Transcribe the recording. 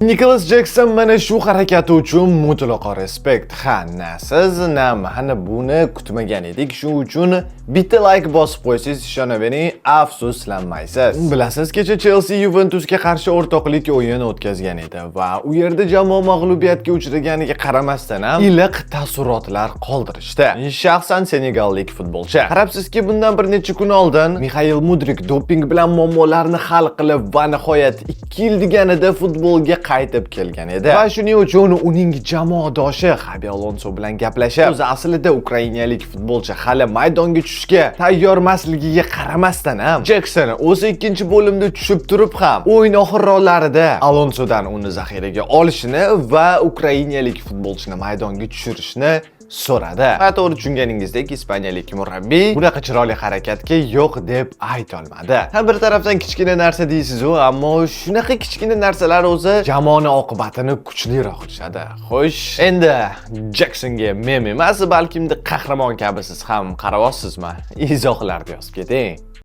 Nikolas Jekson mana shu harakati uchun mutlaqo respekt. Ha, na siz, na man buni kutmagan edik. Shu uchun bitta like bosib qo'ysangiz, ishonavering, afsuslanmaysiz. Bilasiz, kecha Chelsea Juventusga qarshi o'rtoqlik o'yini o'tkazgan edi va u yerda jamoa mag'lubiyatga uchraganiga qaramasdan ham iliq taassurotlar qoldirishdi. Shaxsan senegallik futbolchi. Qarabsizki, bundan bir necha kun oldin Mixail Mudrik doping bilan muammolarni hal qilib va nihoyat 2 yil deganida futbolga qaytib kelgan edi. Va shuning uchun uning jamoadoshi Xabi Alonso bilan gaplashib, o'zi aslida ukrainalik futbolchi hali maydonga tushishga tayyor emasligiga qaramasdan ham Jekson o'zi ikkinchi bo'limda tushib turib ham o'yin oxirroqlarida Alonsodan uni zaxiraga olishini va ukrainalik futbolchini maydonga tushirishni so'radi. Va to'g'ri tushunganingizdek, ispaniyalik murabbiy bunaqa chiroyli harakatga yo'q deb aytolmadi. Ha, bir tarafdan kichkina narsa deysiz-u, ammo shunaqa kichkina narsalar o'zi jamoani oqibatini kuchliroq qilishadi. Xo'sh, endi Jeksonga mem emas, balkim qahramon kabi siz ham qarayapsizmi? Izohlarda yozib keting.